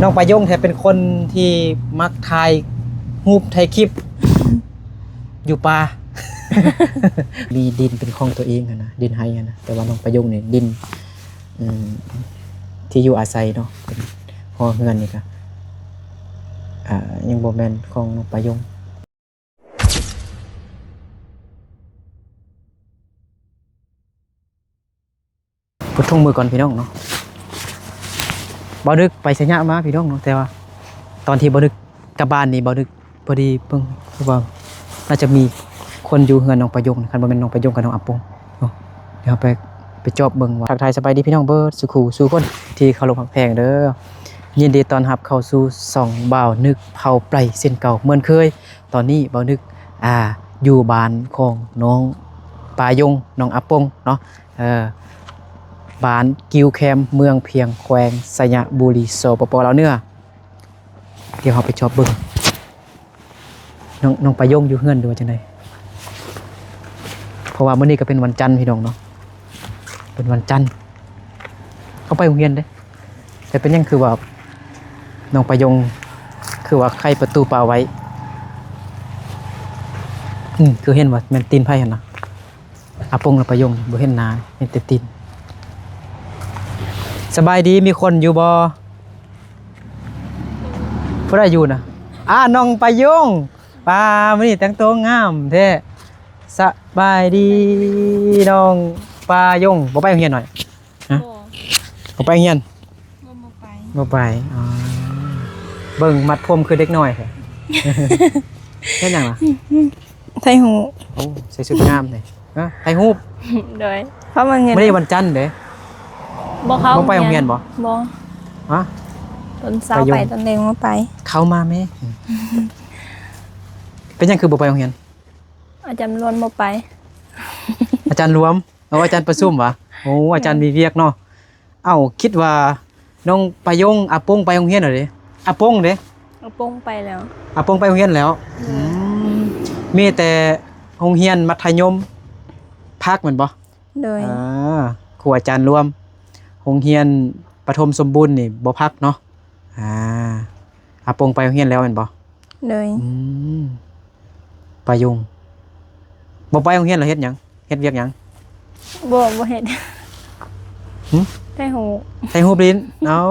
ນ້ອງປາຍົງແທ້ເປັນຄົນທີ່ມັກຖ່າຍຮູບຖ່າຍຄລິບຢູ່ປ່າ ມີດິນເປັນຂອງຕົວເອງຫັ້ນນະ ດິນໄຮ່ຫັ້ນນະ ແຕ່ວ່ານ້ອງປາຍົງນີ້ດິນ ອືມ ທີ່ຢູ່ອາໄສເນາະ ເປັນຫໍເຮືອນນີ້ກະ ອ່າ ຍັງບໍ່ແມ່ນຂອງນ້ອງປາຍົງ. ພຸດທົ່ງມືກ່ອນພີ່ນ້ອງເນາະ ບ່າວດຶກໄປໄຊຍະມາພີ່ນ້ອງເນາະ ແຕ່ວ່າຕອນທີ່ບ່າວດຶກກັບບ້ານນີ້ ບ່າວດຶກພໍດີເບິ່ງ ຄືວ່າໜ້າຈະມີຄົນຢູ່ເຮືອນນ້ອງປາຍົງ ຄັນບໍ່ແມ່ນນ້ອງປາຍົງກັບນ້ອງອາປົງເນາະ ດຽວເຮົາໄປ ໄປຈອບເບິ່ງວ່າ ທັກທາຍສະບາຍດີພີ່ນ້ອງເບິດສູ່ຄູ່ສູ່ຄົນທີ່ເຄົາລົບຮັກແພງເດີ ຍິນດີຕ້ອນຮັບເຂົ້າສູ່ຊ່ອງບ່າວນຶກເຜົາໄປເຊັ່ນເກົ່າເໝືອນເຄີຍ ຕອນນີ້ບ່າວນຶກ ອ່າ ຢູ່ບ້ານຂອງນ້ອງປາຍົງ ນ້ອງອາປົງເນາະ ເອີ ບ້ານກິວແຄມ ເມືອງພຽງ ແຂວງໄຊຍະບູລີ ສປປ ລາວເໜືອ ດຽວເຮົາໄປຈອບເບິ່ງ ນ້ອງ ນ້ອງປາຍົງຢູ່ເຮືອນ ຫຼືວ່າຈັ່ງໃດ ເພາະວ່າມື້ນີ້ກະເປັນວັນຈັນພີ່ນ້ອງເນາະ ເປັນວັນຈັນ ເຂົາໄປໂຮງຮຽນເດ້ ແຕ່ເປັນຫຍັງຄືວ່າ ນ້ອງປາຍົງ ຄືວ່າໄຂປະຕູປ່າໄວ້ ອືມ ຄືເຫັນວ່າແມ່ນຕີນໃຜຫັ້ນນະ ອາປົງ ແລະ ປາຍົງ ບໍ່ເຫັນໜ້າ ເຫັນແຕ່ຕີນ. ສະບາຍດີ ມີຄົນຢູ່ບໍ່? ຜູ້ໃດຢູ່ນະ? ອາ ນ້ອງປາຍົງ ປາ ມື້ນີ້ແຕ່ງໂຕງາມແທ້. ສະບາຍດີ ນ້ອງປາຍົງ ບໍ່ໄປໂຮງຮຽນໜ້ອຍ? ຮະ? ບໍ່ ບໍ່ໄປໂຮງຮຽນ? ບໍ່ ບໍ່ໄປ ບໍ່ໄປ ອໍ ເບິ່ງມັດຜົມຄືເດັກນ້ອຍແທ້ ເຮັດຫຍັງລະ? ຖ່າຍຮູບ ໂອ້ ໃສ່ຊຸດງາມເດ້ ຮະ ຖ່າຍຮູບ ໂດຍ ເຂົ້າມາເງິນ ມື້ນີ້ວັນຈັນເດ້ ບໍ່ເຂົ້າ ບໍ່ໄປໂຮງຮຽນບໍ່? ບໍ່ ຮະ? ຕອນເຊົ້າໄປ ຕອນແລງບໍ່ໄປ ເຂົ້າມາແມ້ ເປັນຫຍັງຄືບໍ່ໄປໂຮງຮຽນ? ອາຈານລວມບໍ່ໄປ ອາຈານລວມ ເອົາ ອາຈານປະຊຸມຫວາ? ໂອ້ ອາຈານມີວຽກເນາະ ເອົ້າ ຄິດວ່ານ້ອງປາຍົງ ອາປົງໄປໂຮງຮຽນແລ້ວເດ້ ອາປົງເດ້? ອາປົງໄປແລ້ວ ອາປົງໄປໂຮງຮຽນແລ້ວ ອືມ ມີແຕ່ໂຮງຮຽນມັດທະຍົມພັກແມ່ນບໍ່? ໂດຍ ອ່າ ຄູອາຈານລວມ ໂຮງຮຽນປະຖົມສົມບູນນີ້ບໍ່ພັກເນາະ ອ່າ ອາປົງໄປໂຮງຮຽນແລ້ວແມ່ນບໍ່? ໂດຍ ອືມ ປາຍົງ ບໍ່ໄປໂຮງຮຽນແລ້ວເຮັດຫຍັງ? ເຮັດວຽກຫຍັງ? ບໍ່ ບໍ່ເຮັດ ຫຶ? ຖ່າຍຮູບ ຖ່າຍຮູບຫຼິ້ນ ເອົ້າ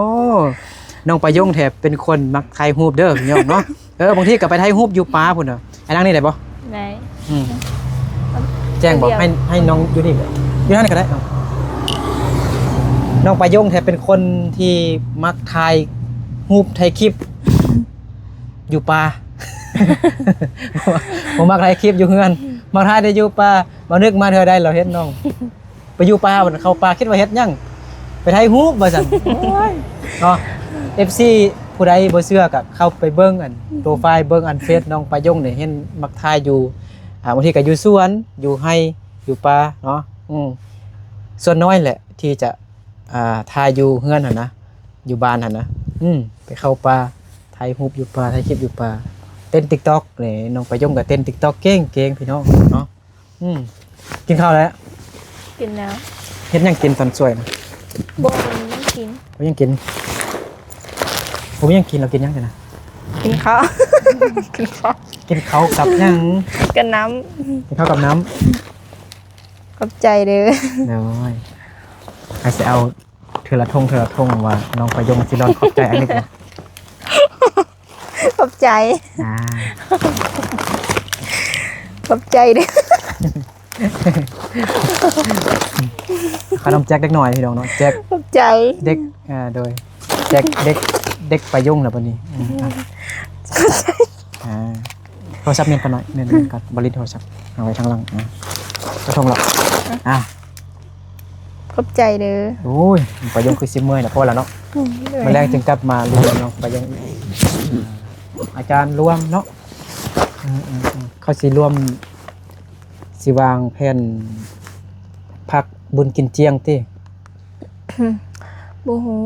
ນ້ອງປາຍົງແທ້ເປັນຄົນມັກຖ່າຍຮູບເດີພີ່ນ້ອງເນາະ ເອີ ບາງທີກະໄປຖ່າຍຮູບຢູ່ປ່າພຸ້ນນະ ອັນນັ້ນນີ້ໄດ້ບໍ່? ໄດ້ ອືມ ແຈ້ງບໍ່? ໃຫ້ ໃຫ້ນ້ອງຢູ່ນີ້ ຢູ່ຫັ້ນກະໄດ້ ນ້ອງປາຍົງແທ້ເປັນຄົນທີ່ມັກຖ່າຍຮູບຖ່າຍຄລິບຢູ່ປ່າ ບໍ່ມັກຖ່າຍຄລິບຢູ່ເຮືອນ ມັກຖ່າຍແຕ່ຢູ່ປ່າ ບໍ່ນຶກມາເທື່ອໃດລາວເຫັນນ້ອງ ໄປຢູ່ປ່າ ເຂົ້າປ່າ ຄິດວ່າເຮັດຫຍັງ? ໄປຖ່າຍຮູບວ່າຊັ້ນ ໂອ້ຍ ເນາະ ເອັຟຊີ ຜູ້ໃດບໍ່ເຊື່ອກະເຂົ້າໄປເບິ່ງອັນໂປຣໄຟລ໌ ເບິ່ງອັນເຟສນ້ອງປາຍົງນີ້ ເຫັນມັກຖ່າຍຢູ່ ອ່າ ບາງທີກະຢູ່ສວນ ຢູ່ໄຮ່ ຢູ່ປ່າເນາະ ອືມ ສ່ວນນ້ອຍແຫຼະທີ່ຈະ ອ່າ ຖ່າຍຢູ່ເຮືອນຫັ້ນນະ ຢູ່ບ້ານຫັ້ນນະ ອືມ ໄປເຂົ້າປ່າ ຖ່າຍຮູບຢູ່ປ່າ ຖ່າຍຄລິບຢູ່ປ່າ ເຕັ້ນຕິກຕັອກນີ້ ນ້ອງປາຍົງກະເຕັ້ນຕິກຕັອກເກັ່ງໆ ພີ່ນ້ອງເນາະ. ອືມ ກິນເຂົ້າແລ້ວ? ກິນແລ້ວ. ເຮັດຫຍັງກິນຕອນສວຍນະ? ບໍ່ມີຫຍັງກິນ. ບໍ່ມີຫຍັງກິນ. ບໍ່ມີຫຍັງກິນ ລາວກິນຫຍັງຊັ້ນນະ? ກິນເຂົ້າ. ກິນເຂົ້າ. ກິນເຂົ້າກັບຫຍັງ? ກັບນ້ຳ. ກິນເຂົ້າກັບນ້ຳ. ຂອບໃຈເດີ. ໂດຍ. ໃຜຊິເອົາ ເທື່ອລະຖົງ ເທື່ອລະຖົງ ວ່ານ້ອງປາຍົງຊິລອນຂອບໃຈອ້າຍນຶກ. ຂອບໃຈ. ອ່າ ຂອບໃຈເດີ. ຂະໜົມແຈກເດັກນ້ອຍພີ່ນ້ອງເນາະ ແຈກ ຂອບໃຈ ເດັກ ອ່າ ໂດຍ ແຈກເດັກ ເດັກປາຍົງລະບັດນີ້. ອືມ ອ່າ ອ່າ ໂທລະສັບເມັນກ່ອນໜ້ອຍ ເມັນ ເມັນກ່ອນ ບໍ່ຫຼິ້ນໂທລະສັບ ເອົາໄວ້ທາງຫຼັງ. ອ່າ ກະທົງລະ ອ່າ ຂອບໃຈເດີ. ໂອ້ຍ ປາຍົງຄືຊິເມື່ອຍລະ ພໍລະເນາະ. ອືມ ມື້ແລງຈຶ່ງກັບມາຫຼິ້ນນຳນ້ອງປາຍົງອີກ. ອາຈານລວມເນາະ ເອີໆໆ ເຂົາຊິລວມ ຊິວາງແຜນພັກບຸນກິນຈຽງຕິ? ບໍ່ຮູ້.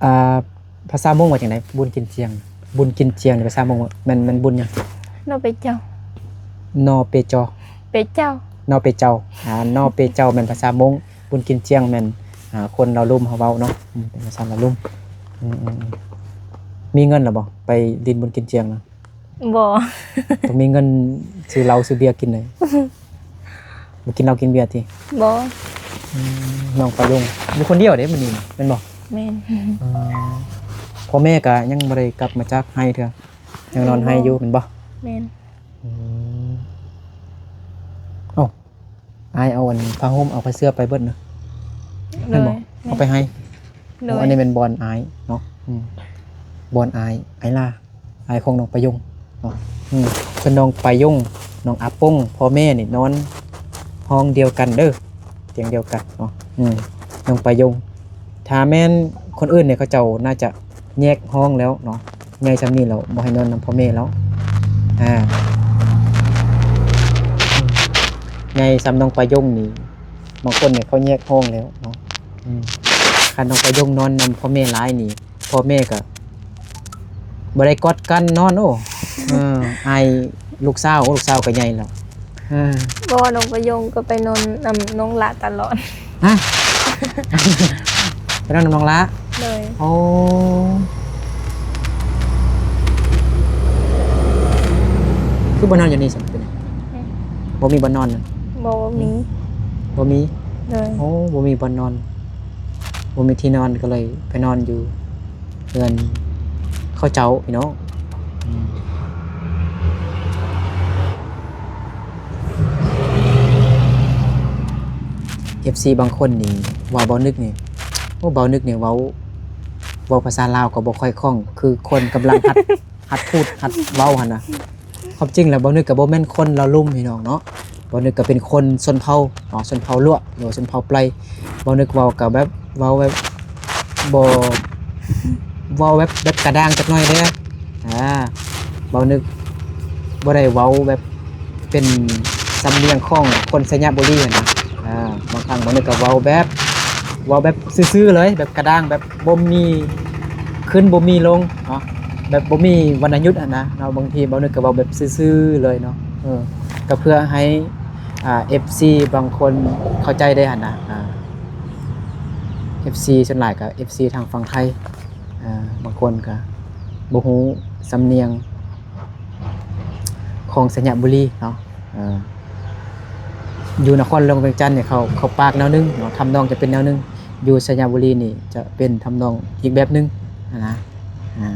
ອ່າ ພາສາມົ້ງວ່າຈັ່ງໃດ? ບຸນກິນຈຽງ ບຸນກິນຈຽງນີ້ພາສາມົ້ງແມ່ນ ແມ່ນບຸນຫຍັງ? ນໍເປເຈົ້າ ນໍເປເຈົ້າ ເປເຈົ້າ ນໍເປເຈົ້າ ອ່າ ນໍເປເຈົ້າແມ່ນພາສາມົ້ງ ບຸນກິນຈຽງແມ່ນ ອ່າ ຄົນລາວລຸ່ມເຮົາເວົ້າເນາະ ອືມ ເປັນພາສາລາວລຸ່ມ. ອືມ ມີເງິນແລ້ວບໍ່? ໄປຫຼິ້ນບຸນກິນຈຽງນະ? ບໍ່. ຕ້ອງມີເງິນຊື້ເຫຼົ້າຊື້ເບຍກິນເລີຍ. ບໍ່ກິນເຫຼົ້າກິນເບຍຕິ? ບໍ່. ອືມ ນ້ອງປາຍົງຢູ່ຄົນດຽວເດ້ມື້ນີ້ ແມ່ນບໍ່? ແມ່ນ. ເອີ ພໍ່ແມ່ກະຍັງບໍ່ໄດ້ກັບມາຈາກໄຮ່ເທື່ອ ຍັງນອນໄຮ່ຢູ່ແມ່ນບໍ່? ແມ່ນ. ອືມ ເອົ້າ ອ້າຍເອົາອັນຜ້າຫົ່ມ ເອົາຜ້າເສື່ອໄປເບິດນະ ແມ່ນບໍ່? ໂດຍ. ເອົາໄປໃຫ້. ໂດຍ. ໂອ້ ອັນນີ້ແມ່ນບ່ອນອ້າຍເນາະ. ອືມ ບ່ອນອ້າຍ ອ້າຍຫຼ້າ ອ້າຍຂອງນ້ອງປາຍົງເນາະ. ອືມ ສ່ວນນ້ອງປາຍົງ ນ້ອງອາປົງ ພໍ່ແມ່ນີ້ນອນຫ້ອງດຽວກັນເດີ້ ຕຽງດຽວກັນເນາະ. ອືມ ນ້ອງປາຍົງ ຖ້າແມ່ນຄົນອື່ນນີ້ ເຂົາເຈົ້າໜ້າຈະແຍກຫ້ອງແລ້ວເນາະ. ໃຫຍ່ສ່ຳນີ້ແລ້ວ ບໍ່ໃຫ້ນອນນຳພໍ່ແມ່ແລ້ວ. ອາ ໃຫຍ່ສ່ຳນ້ອງປາຍົງນີ້ ບາງຄົນນີ້ເຂົາແຍກຫ້ອງແລ້ວເນາະ. ອືມ ຄັນນ້ອງປາຍົງນອນນຳພໍ່ແມ່ຫຼາຍນີ້ ພໍ່ແມ່ກໍບໍ່ໄດ້ກອດກັນນອນ. ໂອ້ ເອີ ອາຍລູກສາວ ໂອ້ ລູກສາວກໍໃຫຍ່ແລ້ວ. ເອີ ບໍ່ ນ້ອງປາຍົງກໍໄປນອນນຳນ້ອງຫຼ້າຕະຫຼອດ. ຮະ? ໄປນອນນຳນ້ອງຫຼ້າ? ໂດຍ. ໂອ້ ຄືບໍ່ນອນຢູ່ນີ້ຊັ້ນ ເປັນຫຍັງ? ຫຶ? ບໍ່ມີບ່ອນນອນ? ບໍ່ ບໍ່ມີ. ບໍ່ມີ? ໂດຍ. ໂອ້ ບໍ່ມີບ່ອນນອນ ບໍ່ມີທີ່ນອນ ກໍເລີຍໄປນອນຢູ່ເຮືອນເຂົາເຈົ້າ ພີ່ນ້ອງ. ອືມ ເອັຟຊີບາງຄົນນີ້ວ່າບ່າວນຶກນີ້ ໂອ້ ບ່າວນຶກນີ້ເວົ້າ ເວົ້າພາສາລາວກໍບໍ່ຄ່ອຍຄ່ອງ ຄືຄົນກຳລັງຫັດ ຫັດພູດຫັດເວົ້າຫັ້ນນະ. ຄວາມຈິງແລ້ວບ່າວນຶກກໍບໍ່ແມ່ນຄົນລາວລຸ່ມ ພີ່ນ້ອງເນາະ. ບ່າວນຶກກໍເປັນຄົນຊົນເຜົ່າເນາະ ຊົນເຜົ່າຫຼວກ ຫຼືວ່າຊົນເຜົ່າໄປ. ບ່າວນຶກເວົ້າກໍແບບ ເວົ້າແບບບໍ່ ເວົ້າແບບ ແບບກະດ້າງຈັກໜ້ອຍເດ້. ອາ ບ່າວນຶກບໍ່ໄດ້ເວົ້າແບບເປັນສຳນຽງຂອງຄົນໄຊຍະບູລີຫັ້ນນະ. ອາ ບາງຄັ້ງບ່າວນຶກກໍເວົ້າແບບ ເວົ້າແບບຊື່ໆເລີຍ ແບບກະດ້າງ ແບບບໍ່ມີຂຶ້ນບໍ່ມີລົງເນາະ ແບບບໍ່ມີວັນນະຍຸດຫັ້ນນະເນາະ. ບາງທີບ່າວນຶກກໍເວົ້າແບບຊື່ໆເລີຍເນາະ. ເອີ ກໍເພື່ອໃຫ້ ອາ ເອັຟຊີບາງຄົນເຂົ້າໃຈໄດ້ຫັ້ນນະ. ອາ ເອັຟຊີສ່ວນຫຼາຍກໍເອັຟຊີທາງຝັ່ງໄທ ອາ ບາງຄົນກໍບໍ່ຮູ້ສຳນຽງຂອງໄຊຍະບູລີເນາະ. ເອີ ຢູ່ນະຄອນຫຼວງວຽງຈັນນີ້ ເຂົາ ເຂົາປາກແນວໜຶ່ງເນາະ ທຳນອງຈະເປັນແນວໜຶ່ງ ຢູ່ໄຊຍະບູລີນີ້ຈະເປັນທຳນອງອີກແບບໜຶ່ງຫັ້ນນະ. ອາ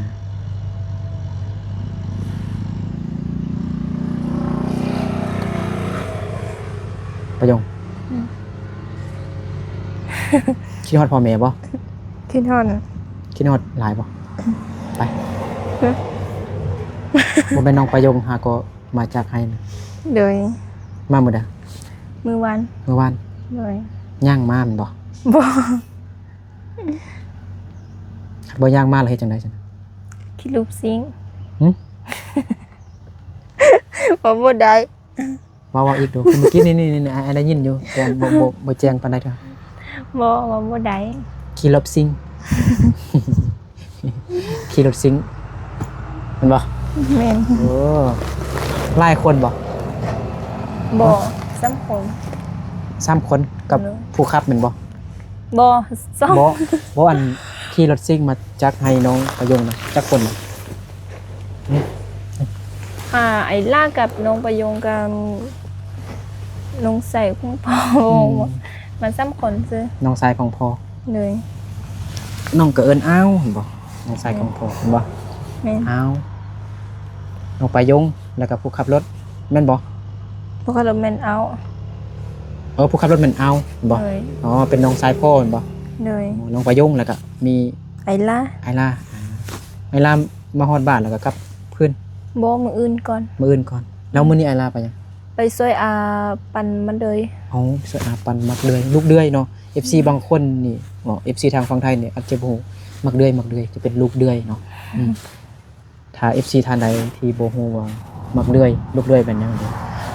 ປາຍົງ ອືມ ຄິດຮອດພໍ່ແມ່ບໍ່? ຄິດຮອດ. ຄິດຮອດຫຼາຍບໍ່? ໄປ ຮະ? ບໍ່ແມ່ນນ້ອງປາຍົງຫາກໍ ມາຈາກໄຮ່ນະ? ໂດຍ. ມາມື້ໃດ? ມື້ວານ. ມື້ວານ? ໂດຍ. ຍ່າງມາແມ່ນບໍ່? ບໍ່. ຄັນບໍ່ຍ່າງມາແລ້ວເຮັດຈັ່ງໃດຊັ້ນ? ຂີ່ລົດຊິງ. ຫຶ? ເວົ້າບໍ່ໄດ້. ເວົ້າ ເວົ້າອີກດູ. ຄືເມື່ອກີ້ນີ້ ນີ້ ນີ້ ອ້າຍ ອ້າຍໄດ້ຍິນຢູ່ ແຕ່ບໍ່ ບໍ່ ບໍ່ແຈ້ງປານໃດເທື່ອ. ບໍ່ ເວົ້າບໍ່ໄດ້. ຂີ່ລົດຊິງ. ຂີ່ລົດຊິງແມ່ນບໍ່? ແມ່ນ. ໂອ້ ຫຼາຍຄົນບໍ່? ບໍ່ ສາມຄົນ. ສາມຄົນກັບ ໂດຍ ຜູ້ຂັບແມ່ນບໍ່? ບໍ່ ສອງ. ບໍ່ ບໍ່ ອັນຂີ່ລົດຊິງມາຈາກໄຮ່ນ້ອງປະຍົງນະ ຈັກຄົນນະ? ອ່າ ໄອ້ຫຼ້າກັບນ້ອງປະຍົງກັບນ້ອງຊາຍຂອງພໍ່. ອືມ ມາສາມຄົນຊື່. ນ້ອງຊາຍຂອງພໍ່. ໂດຍ. ນ້ອງກໍເອີ້ນອ້າວ ເຫັນບໍ່? ນ້ອງຊາຍຂອງພໍ່ ເຫັນບໍ່? ແມ່ນ. ອ້າວ ນ້ອງປະຍົງ ແລ້ວກໍຜູ້ຂັບລົດ ແມ່ນບໍ່? ຜູ້ຂັບລົດແມ່ນອ້າວ. ເອີ ຜູ້ຂັບລົດແມ່ນອ້າວ ເຫັນບໍ່? ໂດຍ. ອໍ ເປັນນ້ອງຊາຍພໍ່ ເຫັນບໍ່? ໂດຍ. ອໍ ນ້ອງປະຍົງ ແລ້ວກໍມີ ໄອ້ຫຼ້າ. ໄອ້ຫຼ້າ ອ່າ ໄອ້ຫຼ້າ ມາຮອດບ້ານແລ້ວກໍກັບຄືນ? ບໍ່ ມື້ອື່ນກ່ອນ. ມື້ອື່ນກ່ອນ. ແລ້ວມື້ນີ້ອ້າຍຫຼ້າໄປຫຍັງ? ໄປຊ່ວຍອາປັ່ນໝາກເດືອຍ. ເອົາ ຊ່ວຍອາປັ່ນໝາກເດືອຍ ລູກເດືອຍເນາະ. ເອັຟຊີ ອືມ ບາງຄົນນີ້ເນາະ ເອັຟຊີ ທາງຝັ່ງໄທນີ້ອາດຈະບໍ່ຮູ້ ໝາກເດືອຍ ໝາກເດືອຍຈະເປັນລູກເດືອຍເນາະ. ອືມ ອືມ ຖ້າເອັຟຊີທ່ານໃດທີ່ບໍ່ຮູ້ວ່າໝາກເດືອຍ ລູກເດືອຍແມ່ນຫຍັງນີ້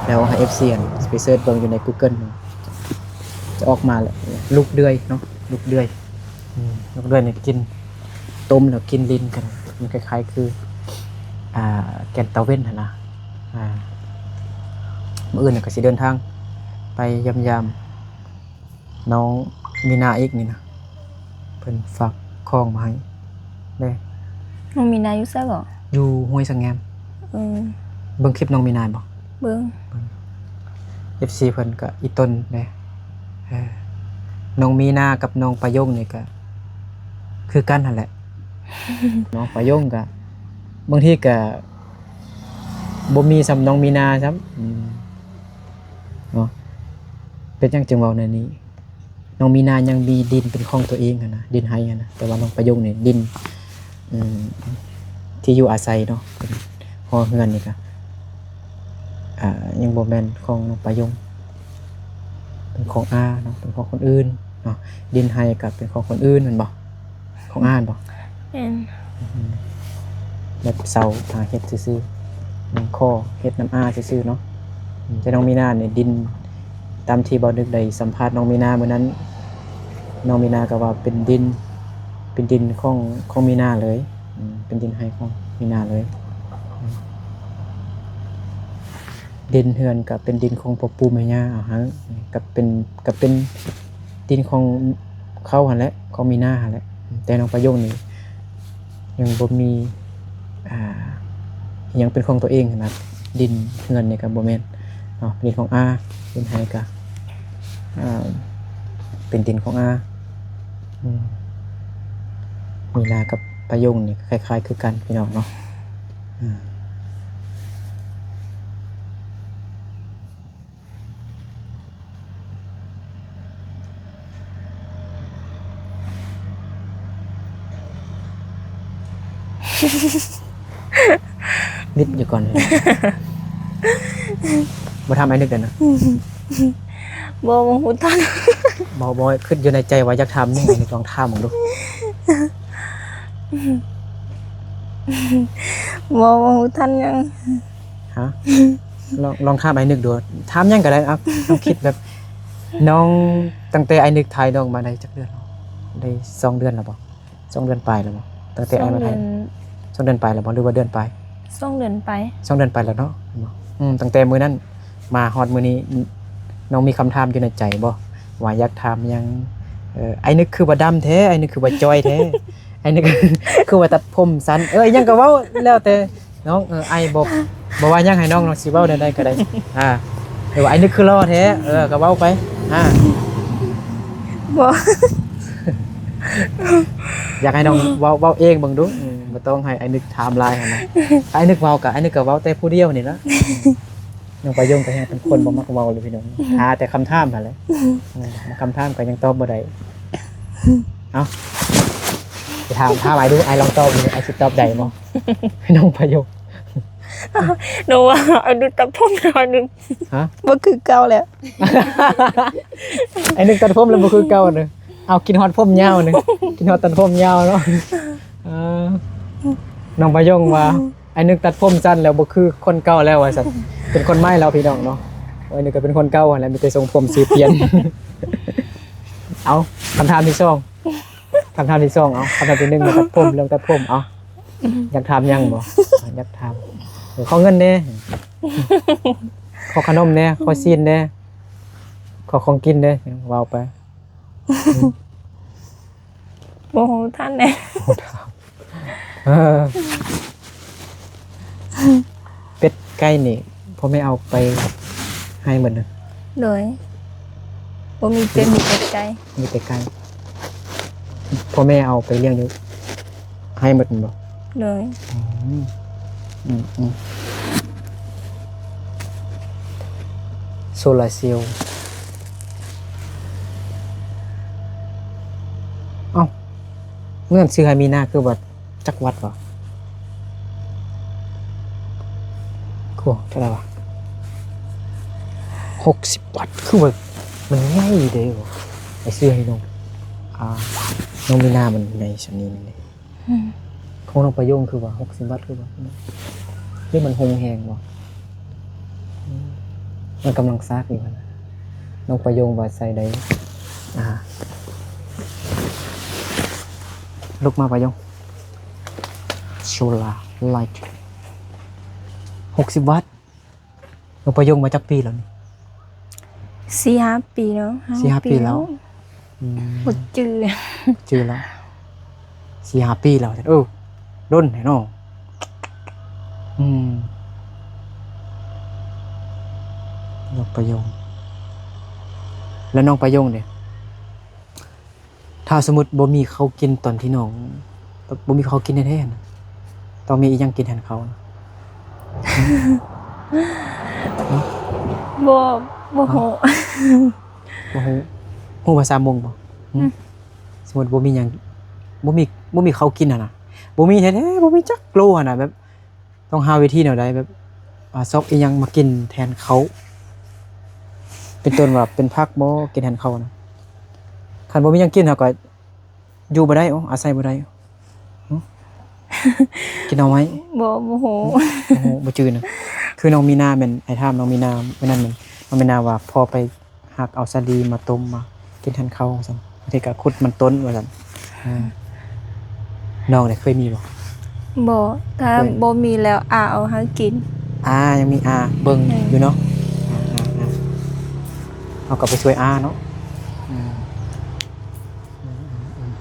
ແລ້ວໃຫ້ເອັຟຊີຫັ້ນໄປເສີດເບິ່ງຢູ່ໃນກູເກີນ ຈະອອກມາແຫຼະ ລູກເດືອຍເນາະ ລູກເດືອຍ. ອືມ ລູກເດືອຍນີ້ກິນ ຕົ້ມແລ້ວກິນຫຼິ້ນກັນ ມັນຄ້າຍໆຄື ອ່າ ແກ່ນຕາເວັນຫັ້ນນະ. ອ່າ ມື້ອື່ນກໍຊິເດີນທາງໄປຢ້ຽມຢາມ ນ້ອງມີນາອີກນີ້ນະ ເພິ່ນຝາກຂອງມາໃຫ້ເດ້. ນ້ອງມີນາຢູ່ໃສເກາະ? ຢູ່ຫ້ວຍສະແງມ. ເອີ ເບິ່ງຄລິບນ້ອງມີນາບໍ່? ເບິ່ງ. ເອັຟຊີເພິ່ນກໍອີ່ຕົນເດ້. ເອີ ນ້ອງມີນາກັບນ້ອງປາຍົງນີ້ກໍຄືກັນຫັ້ນແຫຼະ. ນ້ອງປາຍົງກໍບາງທີກໍບໍ່ມີສ່ຳນ້ອງມີນາຊ້ຳ. ອືມ ເນາະ ເປັນຫຍັງຈຶ່ງເວົ້າແນວນີ້? ນ້ອງມີນາຍັງມີດິນເປັນຂອງຕົວເອງຫັ້ນນະ ດິນໄຮ່ຫັ້ນນະ, ແຕ່ວ່ານ້ອງປາຍົງນີ້ດິນ ອືມ ທີ່ຢູ່ອາໄສເນາະ ເປັນຫໍເຮືອນນີ້ກະ ອ່າ ຍັງບໍ່ແມ່ນຂອງນ້ອງປາຍົງ, ເປັນຂອງອາເນາະ ເປັນຂອງຄົນອື່ນເນາະ. ດິນໄຮ່ກະເປັນຂອງຄົນອື່ນແມ່ນບໍ່? ຂອງອາແມ່ນບໍ່? ແມ່ນ. ອືມ ແບບເຊົ່າຫາເຮັດຊື່ໆ ນຳຂໍເຮັດນຳອາຊື່ໆເນາະ. ອືມ ແຕ່ນ້ອງມີນານີ້ດິນ ຕາມທີ່ບ່າວນຶກໄດ້ສຳພາດນ້ອງມີນາມື້ນັ້ນ, ນ້ອງມີນາກໍວ່າເປັນດິນ ເປັນດິນຂອງ ຂອງມີນາເລີຍ. ອືມ ເປັນດິນໄຮ່ຂອງມີນາເລີຍ. ອືມ ດິນເຮືອນກໍເປັນດິນຂອງພໍ່ປູ່ແມ່ຍ່າເອົາໃຫ້, ກໍເປັນ ກໍເປັນດິນຂອງເຂົາຫັ້ນແຫຼະ ຂອງມີນາຫັ້ນແຫຼະ. ແຕ່ນ້ອງປາຍົງນີ້ຍັງບໍ່ມີ ອ່າ ອີ່ຫຍັງເປັນຂອງຕົວເອງຫັ້ນນະ, ດິນເຮືອນນີ້ກໍບໍ່ແມ່ນເນາະ ເປັນດິນຂອງອາ, ດິນໄຮ່ກໍ ອ່າ ເປັນດິນຂອງອາ. ອືມ ມີນາກັບປາຍົງນີ້ຄ້າຍໆຄືກັນ ພີ່ນ້ອງເນາະ. ອືມ ມິດຢູ່ກ່ອນ ບໍ່ຖາມອ້າຍນຶກເດ້ນະ. ບໍ່ ບໍ່ຮູ້ທັນ. ບໍ່ ບໍ່ ຄິດຢູ່ໃນໃຈວ່າຢາກຖາມຫຍັງ ອ້າຍນຶກລອງຖາມເບິ່ງດູ. ບໍ່ ບໍ່ຮູ້ທັນຫຍັງ. ຮະ? ລອງ ລອງຖາມອ້າຍນຶກດູ ຖາມຫຍັງກໍໄດ້. ເອົາ ລອງຄິດແບບ ນ້ອງ ຕັ້ງແຕ່ອ້າຍນຶກຖ່າຍນ້ອງມາໄດ້ຈັກເດືອນແລ້ວ? ໄດ້ສອງເດືອນແລ້ວບໍ່? ສອງເດືອນປາຍແລ້ວບໍ່? ຕັ້ງແຕ່ອ້າຍມາຖ່າຍ ສອງເດືອນປາຍແລ້ວບໍ່ ຫຼືວ່າເດືອນປາຍ? ສອງເດືອນປາຍ. ສອງເດືອນປາຍແລ້ວເນາະ. ອືມ ຕັ້ງແຕ່ມື້ນັ້ນມາຮອດມື້ນີ້ ນ້ອງມີຄຳຖາມຢູ່ໃນໃຈບໍ່ ວ່າຢາກຖາມຫຍັງ? ເອີ ອ້າຍນຶກຄືວ່າດຳແທ້ ອ້າຍນຶກຄືວ່າຈ່ອຍແທ້ ອ້າຍນຶກຄືວ່າຕັດຜົມສັ້ນ ເອີ ອີ່ຫຍັງກໍເວົ້າແລ້ວແຕ່ ນ້ອງ ເອີ ອ້າຍບໍ່ ບໍ່ວ່າຫຍັງໃຫ້ນ້ອງ ນ້ອງຊິເວົ້າແນວໃດກໍໄດ້. ອ່າ ເອີ ອ້າຍນຶກຄືຫຼໍ່ແທ້ ເອີ ກໍເວົ້າໄປ. ອ່າ ບໍ່ ຢາກໃຫ້ນ້ອງເວົ້າ ເວົ້າເອງເບິ່ງດູ. ອືມ ບໍ່ຕ້ອງໃຫ້ອ້າຍນຶກຖາມຫຼາຍຫັ້ນນະ. ອ້າຍນຶກເວົ້າກະ ອ້າຍນຶກກໍເວົ້າແຕ່ຜູ້ດຽວນີ້ລະ. ນ້ອງປາຍົງກໍຍັງເປັນຄົນບໍ່ມັກເວົ້າເລີຍ ພີ່ນ້ອງ ຫາແຕ່ຄຳຖາມຫັ້ນແຫຼະ. ເອີ ຄຳຖາມກໍຍັງຕອບບໍ່ໄດ້. ເອົ້າ ໄປຖາມ ຖາມອ້າຍດູ ອ້າຍລອງຕອບດູ ອ້າຍຊິຕອບໄດ້ບໍ່? ນ້ອງປາຍົງ ນ້ອງວ່າ ອານຸຕັດຜົມ ອານຸ ຮະ? ບໍ່ຄືເກົ່າແລ້ວ. ອານຸຕັດຜົມແລ້ວບໍ່ຄືເກົ່າເນາະ. ເອົາ ຄິດຮອດຜົມຍາວເນາະ ຄິດຮອດຕັດຜົມຍາວເນາະ. ເອີ ນ້ອງປາຍົງວ່າ ອານຶກຕັດຜົມສັ້ນແລ້ວບໍ່ຄືຄົນເກົ່າແລ້ວວ່າຊັ້ນ ເປັນຄົນໃໝ່ແລ້ວ ພີ່ນ້ອງເນາະ. ອານຶກກໍເປັນຄົນເກົ່າຫັ້ນແຫຼະ ມີແຕ່ຊົງຜົມຊື່ປ່ຽນ. ເອົາ ຄຳຖາມທີສອງ ຄຳຖາມທີສອງ ເອົາ ຄຳຖາມທີໜຶ່ງ ຕັດຜົມ ເລື່ອງຕັດຜົມ ເອົາ ຢາກຖາມຫຍັງບໍ່? ຢາກຖາມ ເອີ ຂໍເງິນແດ່ ຂໍຂະໜົມແດ່ ຂໍຊີ້ນແດ່ ຂໍຂອງກິນແດ່ ເວົ້າໄປ. ບໍ່ຮູ້ທັນແດ່. ເອີ ເປັດໄກ່ນີ້ ພໍ່ແມ່ເອົາໄປໃຫ້ໝົດເນາະ? ໂດຍ ບໍ່ມີເປັດ ມີແຕ່ໄກ່. ມີແຕ່ໄກ່ ພໍ່ແມ່ເອົາໄປລ້ຽງຢູ່ ໃຫ້ໝົດແມ່ນບໍ່? ໂດຍ. ອືມ ອືມ ອືມ ໂຊລາເຊວ. ເອົ້າ ເງິນຊື້ໃຫ້ມີນາຄືວ່າຈັກວັດວະ? ໂອ້ ເທົ່າໃດວະ? ຫົກສິບວັດ ຄືວ່າມັນໃຫຍ່ເດ້. ໄປຊື້ໃຫ້ນ້ອງ ອ່າ ນ້ອງມີນາມັນໃຫຍ່ສ່ຳນີ້ເດ້. ອືມ ຂອງນ້ອງປະໂຍງຄືວ່າຫົກສິບວັດ ຄືວ່າ ຫຼືມັນຮຸນແຮງບໍ່? ອືມ ມັນກຳລັງຊາກຢູ່ຫັ້ນນະ. ນ້ອງປະໂຍງວ່າໃສ່ໄດ້ ອ່າ ລຸກມາປະໂຍງ ໂຊລາໄລ ຫົກສິບວັດ. ນ້ອງປະໂຍງມາຈັກປີແລ້ວນີ້? ສີ່ຫ້າປີແລ້ວ. ສີ່ຫ້າປີແລ້ວ. ອືມ ບໍ່ຈື່ ຈື່ແລ້ວ ສີ່ຫ້າປີແລ້ວ. ເອີ ດົນແທ້ເນາະ. ອືມ ນ້ອງປາຍົງ ແລ້ວນ້ອງປາຍົງເດ? ຖ້າສົມມຸດບໍ່ມີເຂົ້າກິນຕອນທີ່ນ້ອງ ບໍ່ມີເຂົ້າກິນແທ້ໆນະ ຕ້ອງມີອີ່ຫຍັງກິນແທນເຂົ້ານະ? ບໍ່ ບໍ່ຮູ້. ບໍ່ຮູ້. ຮູ້ພາສາມົ້ງບໍ່? ຫືມ? ອືມ ສົມມຸດບໍ່ມີຫຍັງ ບໍ່ມີ ບໍ່ມີເຂົ້າກິນຫັ້ນນະ ບໍ່ມີແທ້ໆ ບໍ່ມີຈັກໂລຫັ້ນນະ ແບບ ຕ້ອງຫາວິທີແນວໃດ ແບບ ອາ ຊອກອີ່ຫຍັງມາກິນແທນເຂົ້າ ເປັນຕົ້ນວ່າເປັນຜັກບໍ່ ກິນແທນເຂົ້ານະ. ຄັນບໍ່ມີຫຍັງກິນ ເຮົາກໍຢູ່ບໍ່ໄດ້ ໂອ້ ອາໄສບໍ່ໄດ້. ຫຶ ກິນໜໍ່ໄມ້? ບໍ່ ບໍ່ຮູ້. ບໍ່ ບໍ່ຈື່ນະ. ຄືນ້ອງມີນາແມ່ນ ອ້າຍຖາມນ້ອງມີນາມື້ນັ້ນແມ່ນ ນ້ອງມີນາວ່າພໍ່ໄປ ຮັກເອົາສາລີມາຕົ້ມມາກິນແທນເຂົ້າວ່າຊັ້ນ ບາງທີກໍຂຸດມັນຕົ້ນວ່າຊັ້ນ. ເອີ ນ້ອງນີ້ເຄີຍມີບໍ່? ບໍ່ ຖ້າ ເຄີຍ ບໍ່ມີແລ້ວອາເອົາໃຫ້ກິນ. ອາ ຍັງມີອາເບິ່ງ ແມ່ນ ຢູ່ເນາະ. ອາ ອາ ອາ ເຮົາກໍໄປຊ່ວຍອາເນາະ. ອືມ ອືມ ອືມ ອືມ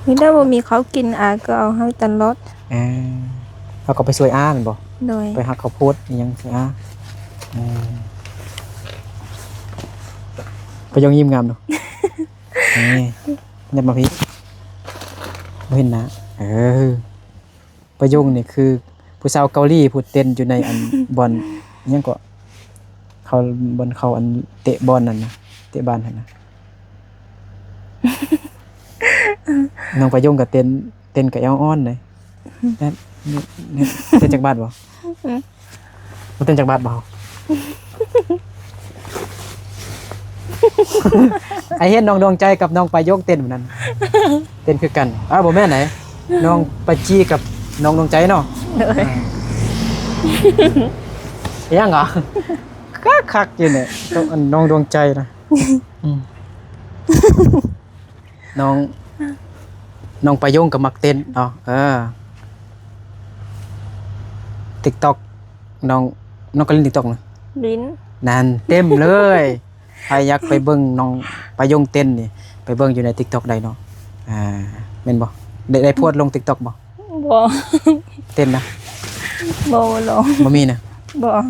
ມີແຕ່ບໍ່ມີເຂົ້າກິນ ອາກໍເອົາໃຫ້ຕະຫຼອດ. ເອີ ເຮົາກໍໄປຊ່ວຍອາແມ່ນບໍ່? ໂດຍ ໄປຫັກເຂົ້າໂພດອີ່ຫຍັງຊ່ວຍອາ. ເອີ ປາຍົງຍິ້ມງາມເນາະ. ນີ້ ຍັບມາພີ້ ບໍ່ເຫັນໜ້າ. ເອີ ປາຍົງນີ້ຄືຜູ້ສາວເກົາຫຼີຜູ້ເຕັ້ນຢູ່ໃນອັນບ່ອນຫຍັງເກາະ ເຂົາ ບ່ອນເຂົາອັນເຕະບອນນັ້ນນະ ເຕະບານຫັ້ນນະ. ນ້ອງປາຍົງກໍເຕັ້ນ ເຕັ້ນກໍແອວອ່ອນເດ້. ແມ່ນ ແມ່ນ ເຕັ້ນຈັກບາດບໍ່? ບໍ່ເຕັ້ນຈັກບາດບໍ່? ອ້າຍເຫັນນ້ອງດວງໃຈກັບນ້ອງປາຍົງເຕັ້ນມື້ນັ້ນ ເຕັ້ນຄືກັນ. ອ້າວ ບໍ່ແມ່ນໃດ ນ້ອງປາຈີກັບນ້ອງດວງໃຈເນາະ. ໂດຍ ອ່າ ອີຫຍັງຫວາ? ຄັກໆຢູ່ນີ້ ກັບອັນນ້ອງດວງໃຈນະ. ອືມ ນ້ອງ ນ້ອງປາຍົງກໍມັກເຕັ້ນເນາະ. ເອີ ຕິກຕັອກ ນ້ອງ ນ້ອງກໍຫຼິ້ນຕິກຕັອກນະ? ຫຼິ້ນ. ນັ້ນ ເຕັມເລີຍ. ໃຜຢາກໄປເບິ່ງນ້ອງປາຍົງເຕັ້ນນີ້ ໄປເບິ່ງຢູ່ໃນຕິກຕັອກໄດ້ເນາະ. ອ່າ ແມ່ນບໍ່? ໄດ້ ໄດ້ໂພສລົງຕິກຕັອກບໍ່? ບໍ່. ເຕັ້ນນະ? ບໍ່ ບໍ່ລອງ. ບໍ່ມີນະ? ບໍ່. ອ່າ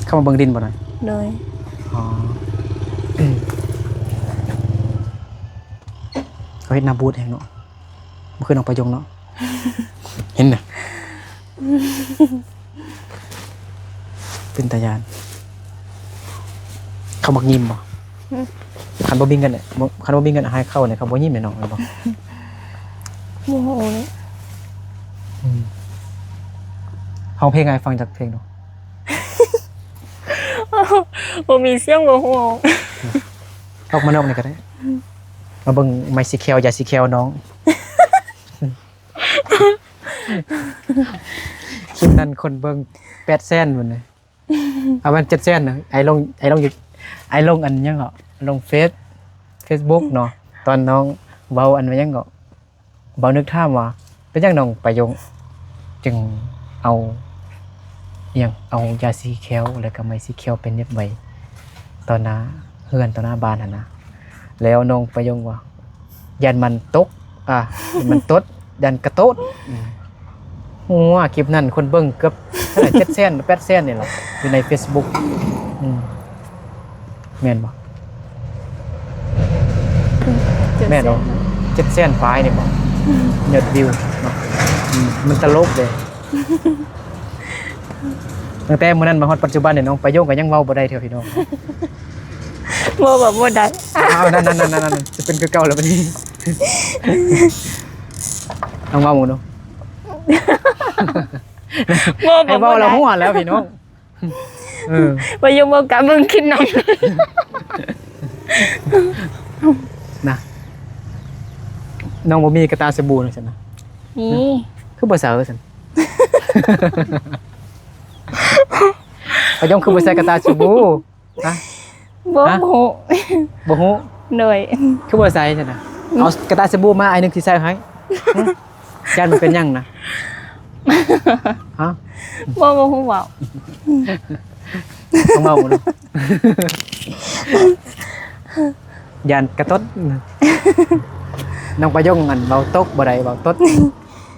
ເຂົ້າມາເບິ່ງຫຼິ້ນບໍ່ນະ? ໂດຍ. ອໍ ເຂົາເຮັດໜ້າບູດແຮງເນາະ ບໍ່ຄືນ້ອງປາຍົງເນາະ. ເຫັນນະ ເປັນຕາຢ້ານ. ເຂົາມັກຍິ້ມບໍ່? ຫຶ ຄັນບໍ່ມີເງິນ ຄັນບໍ່ມີເງິນໃຫ້ເຂົານີ້ ເຂົາບໍ່ຍິ້ມແນ່ນອນແມ່ນບໍ່? ບໍ່ຮູ້ເລີຍ. ອືມ ຮ້ອງເພງໃຫ້ຟັງຈັກເພງດູ. ບໍ່ມີສຽງ ບໍ່ຮູ້. ອອກມານອກນີ້ກໍໄດ້. ມາເບິ່ງໄມ້ສີແຄວ ຢາສີແຄວນ້ອງ. ຄລິບນັ້ນຄົນເບິ່ງແປດແສນພຸ້ນນະ. ເອົາແມ່ນເຈັດແສນນະ. ອ້າຍລົງ ອ້າຍລົງຢູ່ ອ້າຍລົງອັນຫຍັງເກາະ ລົງເຟສ ເຟສບຸກເນາະ ຕອນນ້ອງເວົ້າອັນຫຍັງເກາະ ເວົ້ານຶກຖາມວ່າ ເປັນຫຍັງນ້ອງປາຍົງຈຶ່ງເອົາ ອີ່ຫຍັງ ເອົາຢາສີແຄວ ແລ້ວກໍໄມ້ສີແຄວໄປເໜັບໄວ້ຕໍ່ໜ້າເຮືອນ ຕໍ່ໜ້າບ້ານຫັ້ນນະ. ແລ້ວນ້ອງປາຍົງວ່າ ຢ້ານມັນຕົກ ອ່າ ມັນຕົດ ຢ້ານກະໂຕດ. ອືມ ຫົວ ຄລິບນັ້ນຄົນເບິ່ງເກືອບເທົ່າໃດ ເຈັດແສນ ແປດແສນນີ້ລະ ຢູ່ໃນເຟສບຸກ. ອືມ ແມ່ນບໍ່? ເຈັດແສນ ແມ່ນບໍ່? ເຈັດແສນປາຍນີ້ບໍ່? ອືມ ຍອດວິວເນາະ. ອືມ ມັນຕະຫຼົກເດ້. ຕັ້ງແຕ່ມື້ນັ້ນມາຮອດປັດຈຸບັນນີ້ ນ້ອງປາຍົງກໍຍັງເວົ້າບໍ່ໄດ້ເທື່ອ ພີ່ນ້ອງ. ເວົ້າແບບບໍ່ໄດ້. ອ້າວ ນັ້ນໆໆໆ ຈະເປັນຄືເກົ່າແລ້ວບັດນີ້. ລອງເວົ້າເບິ່ງດູ. ເວົ້າແບບ ໃຫ້ເວົ້າແລ້ວ ບໍ່ໄດ້ ຫົວແລ້ວ ພີ່ນ້ອງ. ເອີ ປາຍົງບໍ່ກ້າເບິ່ງຄລິບນັ້ນນະ. ນ້ອງບໍ່ມີກະຕ່າສະບູນະຊັ້ນນະ? ມີ. ຄືບໍ່ໃສ່ຊັ້ນ? ປາຍົງຄືບໍ່ໃສ່ກະຕ່າສະບູ? ຮະ? ບໍ່ ຮະ? ບໍ່ຮູ້. ບໍ່ຮູ້? ໂດຍ. ຄືບໍ່ໃສ່ຊັ້ນນະ? ອືມ ເອົາກະຕ່າສະບູມາ ອ້າຍນຶງຊິໃສ່ໃຫ້. ຫຶ ຢ້ານມັນເປັນຫຍັງນະ? ຮະ? ບໍ່ ບໍ່ຮູ້ເວົ້າ. ຕ້ອງເວົ້າເນາະ. ຢ້ານກະຕົດ. ນ້ອງປາຍົງ ອັນ ເວົ້າຕົກບໍ່ໄດ້ ເວົ້າຕົດ.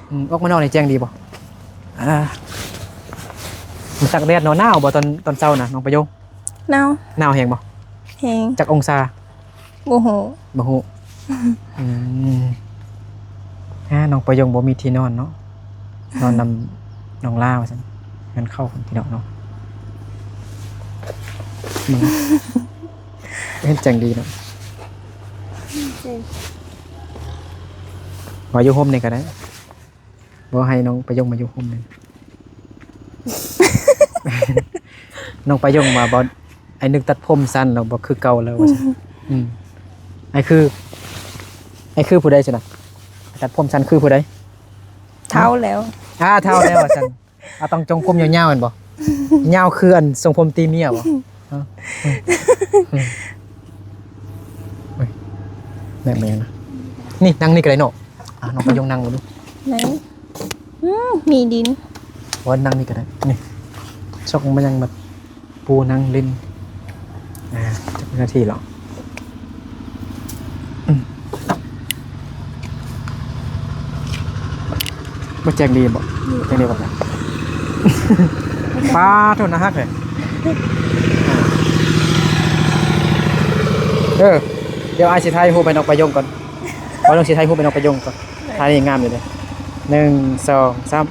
ອືມ ອອກມານອກນີ້ແຈ້ງດີບໍ່? ອ່າ ມັນຕາກແດດເນາະ. ໜາວບໍ່ຕອນ ຕອນເຊົ້ານະ ນ້ອງປາຍົງ? ໜາວ. ໜາວແຮງບໍ່? ແຮງ. ຈັກອົງສາ? ບໍ່ຮູ້. ບໍ່ຮູ້. ອືມ ອ່າ ນ້ອງປາຍົງບໍ່ມີທີ່ນອນເນາະ ນອນນຳນ້ອງລາວ່າຊັ້ນ. ເຮືອນເຂົາເພິ່ນ ພີ່ນ້ອງເນາະ ເບິ່ງ ເຮັດຈັ່ງດີເນາະ. ມາຢູ່ຮົ່ມນີ້ກໍໄດ້. ບໍ່ ໃຫ້ນ້ອງປາຍົງມາຢູ່ຮົ່ມນີ້. ນ້ອງປາຍົງວ່າບໍ່ ໄອ້ນຶກຕັດຜົມສັ້ນແລ້ວບໍ່ຄືເກົ່າແລ້ວວ່າຊັ້ນ. ອືມ ອືມ ໄອ້ຄື ໄອ້ຄືຜູ້ໃດຊັ້ນນະ? ຕັດຜົມສັ້ນຄືຜູ້ໃດ? ເຖົ້າແລ້ວ. ອ່າ ເຖົ້າແລ້ວວ່າຊັ້ນ. ອ່າ ຕ້ອງຊົງຜົມຍາວໆ ແມ່ນບໍ່? ຍາວຄືອັນຊົງຜົມຕີເມຍບໍ່? ຮະ? ອືມ ອືມ ໂອ້ຍ ແມ່ນບໍ່ນະ? ນີ້ ນັ່ງນີ້ກໍໄດ້ເນາະ. ອ່າ ນ້ອງປາຍົງນັ່ງເບິ່ງດູ. ໄດ້. ອືມ ມີດິນ. ວ່ານັ່ງນີ້ກໍໄດ້. ນີ້ ຊອກມາຍັງມາ ປູນັ່ງຫຼິ້ນ. ອ່າ ຈັກນາທີແລ້ວ? ອືມ ບໍ່ແຈ້ງດີບໍ່? ແຈ້ງດີບໍ່? ປ້າໂທ ໜ້າຮັກແທ້. ເອີ ດຽວອ້າຍຊິຖ່າຍຮູບໃຫ້ນ້ອງປາຍົງກ່ອນ. ບໍ່ ນ້ອງຊິຖ່າຍຮູບໃຫ້ນ້ອງປາຍົງກ່ອນ. ໄດ້. ທ່ານີ້ງາມຢູ່ເດ້. ໜຶ່ງ ສອງ ສາມ.